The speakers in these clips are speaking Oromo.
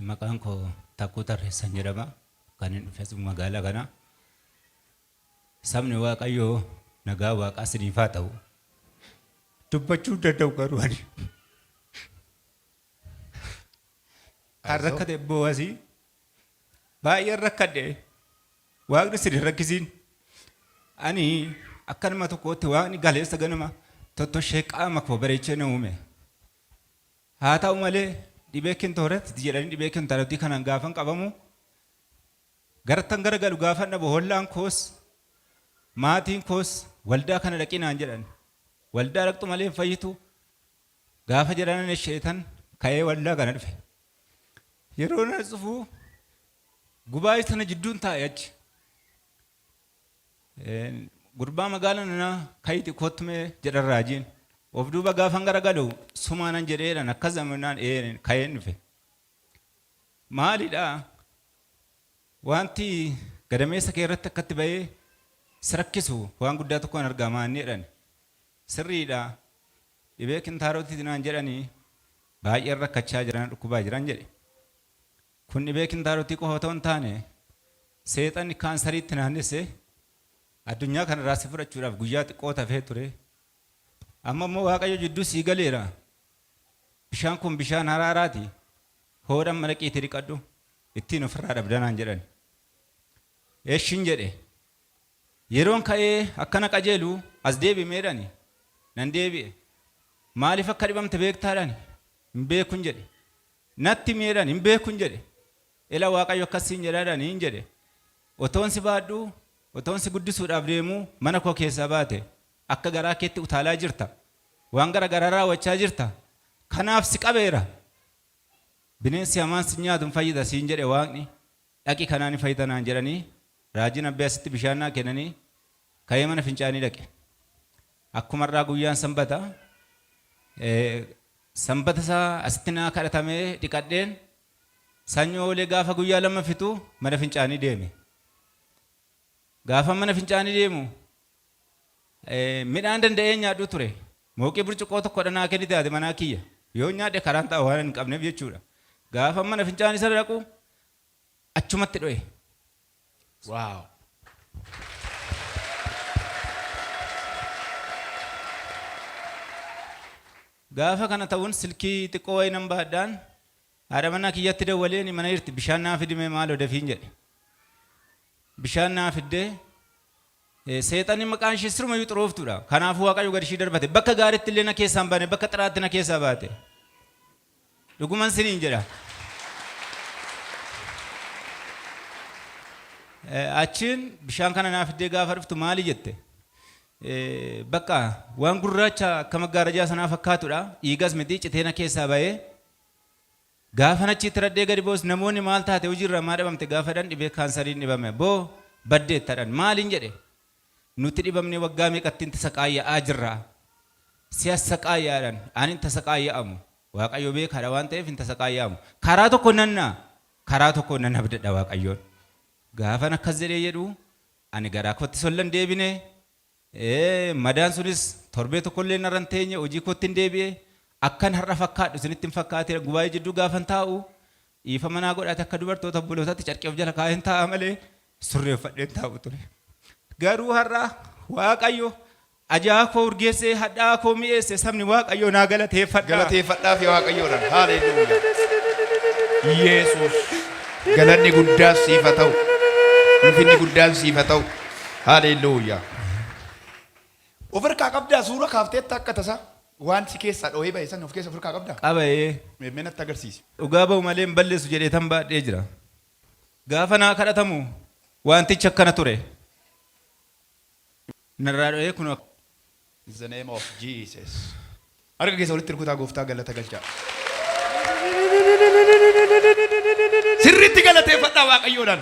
Maqaan koo Takkuu Tarreessan jedhama. Kan hin dhufes magaalaa kana. Sabni Waaqayyoo nagaa Waaqaa isiniif haa ta'u. Dubbachuu hin danda'u garuu ani. Kan rakkate Bo'asii baay'een rakkadhe Waaqni isin hin rakkisiin. Ani akka nama tokkootti Waaqni galeessa ganama tottoshee qaama koo bareechee na uume. Haa ta'u malee dhibee kintooret jedhanii dhibee kintaarotii kanaan gaafan qabamu garattan garagalu gaafan dhabu hollaan koos maatiin koos waldaa kana dhaqi naan jedhan. Waldaa dhaqxu malee hin fayyitu gaafa jedhan isheetan ka'ee waldaa kana dhufe. Yeroo na dhufu gubaa'ee sana jidduun taa'e achi. Gurbaa magaala nana ka'iti kottu mee jedhan raajiin. Of duuba gaafan garagalu sumaanan jedheedhan akkas zamanaan ka'een dhufe. Maalidha wanti gadameessa kee irratti akkatti ba'ee si rakkisu waan guddaa tokkoon argaa maanni jedhan. Sirriidha dhibee kintaarotii naan jedhanii baay'een rakkachaa jiran dhukkubaa jiran jedhe. Kun dhibee kintaarotii qofa otoo hin taane seexanni kaansariitti naannesse addunyaa kanarraa si fudhachuudhaaf guyyaa xiqqoo tafee ture. Amma immoo Waaqayyo jidduu sii galeera. Bishaan kun bishaan haraaraati. Hoodhan maraqiitii dhiqadhu ittiin ofirraa dhabda naan jedhan. Eshin jedhe. Yeroon ka'ee akkana qajeelu as deebi'meedhani. Nan deebi'e. Maaliif akka dhibamte beektaadhani? Hin beekun jedhe. Natti miidhan hin beekun jedhe. Ila Waaqayyo akkas siin jedhaadhani hin jedhe. Otoon si baadhu, otoon si guddisuudhaaf deemuu mana koo keessaa baate. Akka garaa keetti utaalaa jirta. Waan gara garaa raawwachaa jirta. Kanaaf si qabeera. Bineensi hamaan si nyaatu hin fayyita siin jedhe Waaqni. Dhaqi kanaan hin fayyita naan jedhanii raajiin abbee asitti bishaan naa kennanii ka'ee mana fincaanii dhaqe. Akkuma irraa guyyaan sanbata sanbata isaa asitti naa kadhatamee dhiqadheen sanyoo oolee gaafa guyyaa lama fixu mana fincaanii deeme. Gaafa mana fincaanii deemu midhaan danda'ee nyaadhu ture. Mooqii burcuqqoo tokkodha naa kennite haati manaa kiyya. Yoo nyaadhe karaan ta'a waan hin qabneef jechuudha. Gaafa mana fincaanii sana dhaqu achumatti dho'e. Wow. Gaafa kana ta'uun silkii xiqqoo wayii nan baadhaan haadha manaa kiyyatti dawwalee ni mana jirti bishaan naa fidimee maaloo dafiin jedhe. Bishaan naa fiddee seexanni maqaan ishee sirumayyuu xurooftuudha. Kanaafuu Waaqayyo gad ishii darbate. Bakka gaariitti illee na keessaa hin baane bakka xiraatti na keessaa baate. Dhuguman siniin jedha. Achiin bishaan kana naa fiddee gaafa dhuftu maali jette? Bakka waan gurraacha akka maggaarajaa sanaa fakkaatudha. Dhiigas miti citee na keessaa ba'ee. Gaafan achitti radhee gadi ba'us namoonni maal taate hojiirraa maa dhabamte gaafa jedhan dhibee kaansariin dhibame. Boo baddeettadhan. Maaliin jedhe? Nuti dhibamnee waggaa meeqatti hin tasaqaayya'aa jirra. Si'as saqaayyaadhan. Ani hin tasaqaayya'amu. Waaqayyo beekaadha waan ta'eef hin tasaqaayya'amu. Karaa tokko nan na'a, karaa tokko nan abdadha Waaqayyoon. Gaafan akkas jedhee jedhu ani garaa kootti sollan deebine. Madaan sunis torbee tokkollee narra hin teenye hojii kootti hin deebi'e. Akkan har'a fakkaadhu isinitti hin fakkaatee gubaa'ee jidduu gaafan taa'u dhiifama naa godhaate akka dubartoota obbolootaatti carqee of jala kaa'een taa'a malee surree uffadheen taa'u ture. Garuu har'a Waaqayyo ajaa koo urgeessee hadhaa koo mi'eesse sabni Waaqayyo naa galateeffadha. Galateeffadhaa fi Waaqayyoodhaan. Haaleluyyaa. Yesuus galanni guddaan siif haa ta'u. Ulfinni guddaan siif haa ta'u. Haaleluyyaa. Of harkaa qabdaa suura kaafteetta akka tasaa waan si keessaa dhoohee ba'e sana of keessa of harkaa qabdaa? Qaba ee. Mee natti agarsiisi. Dhugaa ba'u malee hin balleessu jedhee tan baadhee jira. Gaafa naa kadhatamu wantichi akkana ture. Narraa dho'ee kun In the name of Jesus. Harka keessa walitti rukutaa gooftaa galata galchaa. Sirriitti galateeffadhaa Waaqayyoodhaan.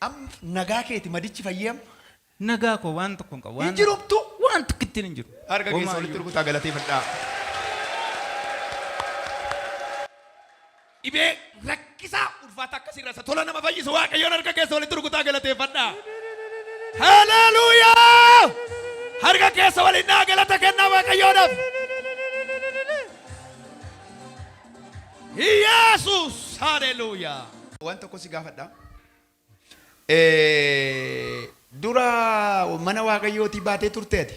Am nagaa keeti madichi fayyee amma. Nagaa koo waan tokko hin qabu. Hin jirumtu. Waan tokkittiin hin jiru. Harka keessa walitti rukutaa galateeffadhaa. Dhibee rakkisaa ulfaata akkasii irra isa tola nama fayyisu Waaqayyoon harka keessa walitti rukutaa galateeffadhaa. Haleluuyaa! Harka keessa waliin naa galata kennaa Waaqayyoodhaaf. Yesus! Haleluuyaa! Waan tokko si gaafadha. Dura mana Waaqayyootii baatee turte ati?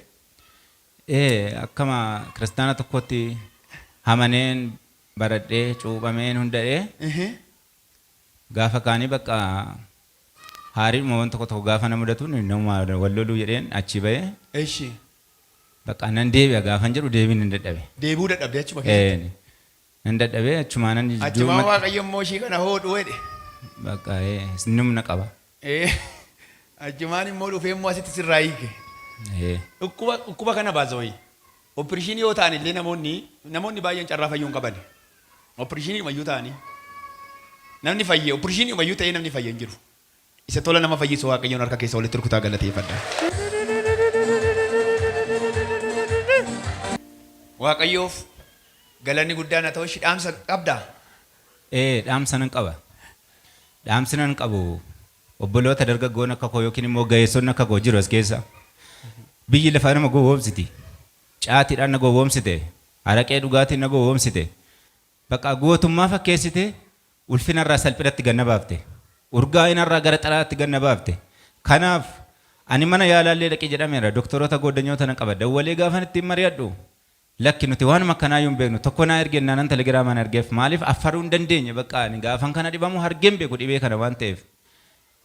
Ee, akkama kiristaana tokkotti amaneen baradhee cuuphameen hunda'ee gaafa kaanii bakka haariidhuma waan tokko tokko gaafa na mudatu nama wal loluu jedheen achi ba'ee Eshi. bakka nan deebi'a gaafan jedhu deebiin hin dadhabe. Deebi'uu dadhabde achuma keessatti. Ee, nan dadhabee achumaa nan Achumaan Waaqayyo immoo ishii kana hoodhu jedhe. Bakka humna qaba. Achumaan immoo dhufee immoo asitti sirraa hiike. Ee. Dhukkuba kana baasa wayii. Operation yoo ta'an illee namoonni baay'een carraa fayyuu hin qaban. Operation mayyuu ta'anii. Namni fayyee operation mayyuu ta'ee namni fayyee hin jiru. Isa tola nama fayyisu Waaqayyoon harka keessa walitti rukutaa galateeffadha. Waaqayyoof galanni guddaan haa ta'u. Ishii dhaamsa qabdaa? Ee, dhaamsa nan qaba. Dhaamsi nan qabu obboloota dargaggoon akka koo yookiin immoo ga'eessonni akka koo jiru as keessa. Biyyi lafaa nama gowwoomsiti. Caatiidhaan na gowwoomsite. Araqee dhugaatiin na gowwoomsite. Bakka gootummaa fakkeessite ulfinarraa salphinatti ganna baafte. Urgaa'inarraa gara xaraatti ganna baafte. Kanaaf ani mana yaalaallee dhaqee jedhameera. Doktoroota gooddanyoota nan qaba. Dawwalee gaafan ittiin mari'adhu. Lakki, nuti waanuma akkanaa hin beeknu. Tokko naa ergennaa nan telegiraamaan ergeef. Maaliif affaruu hin dandeenye? Bakka ani gaafan kana dhibamu hargeen beeku dhibee kana waan ta'eef.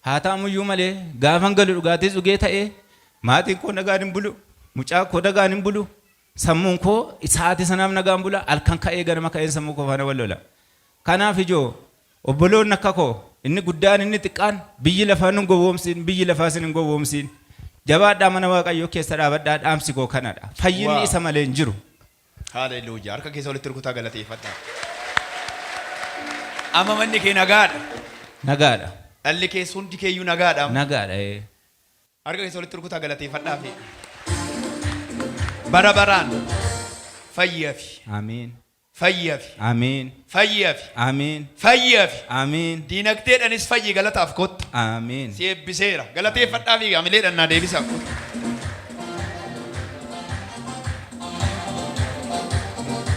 Haa ta'amuyyuu malee gaafan galu dhugaatii dhugee ta'ee maatiin koo nagaan hin bulu. Mucaa koo nagaan hin bulu. Sammuun koo sa'aatii sanaaf nagaan bula. Halkan ka'ee ganama ka'een sammuu koo faana wal lola. Kanaaf ijoo obboloonni akka koo inni guddaan inni xiqqaan, biyyi lafaa nun gowwoomsiin, biyyi lafaa sin hin gowwoomsiin. Jabaadhaa, mana Waaqayyoo keessa dhaabadhaa, dhaamsi koo kanadha. Fayyinni isa malee hin jiru. Haleluuyaa. Harka keessa walitti rukutaa galateeffadha. Amma manni kee nagaadha. Nagaadha. Dhalli kees hundi keeyyuu nagaadha. Nagaadha. Ee. Harka keessa walitti rukutaa galateeffadhaa fi bara baraan fayyaa fi Amiin. fayyaa fi Amiin. fayyaa fi Amiin. fayyaa fi Amiin. diinagdeedhanis fayyi, galataaf kottu. Amiin. Si eebbiseera. Galateeffadhaa fi amileedhaan naa deebisaa kottu.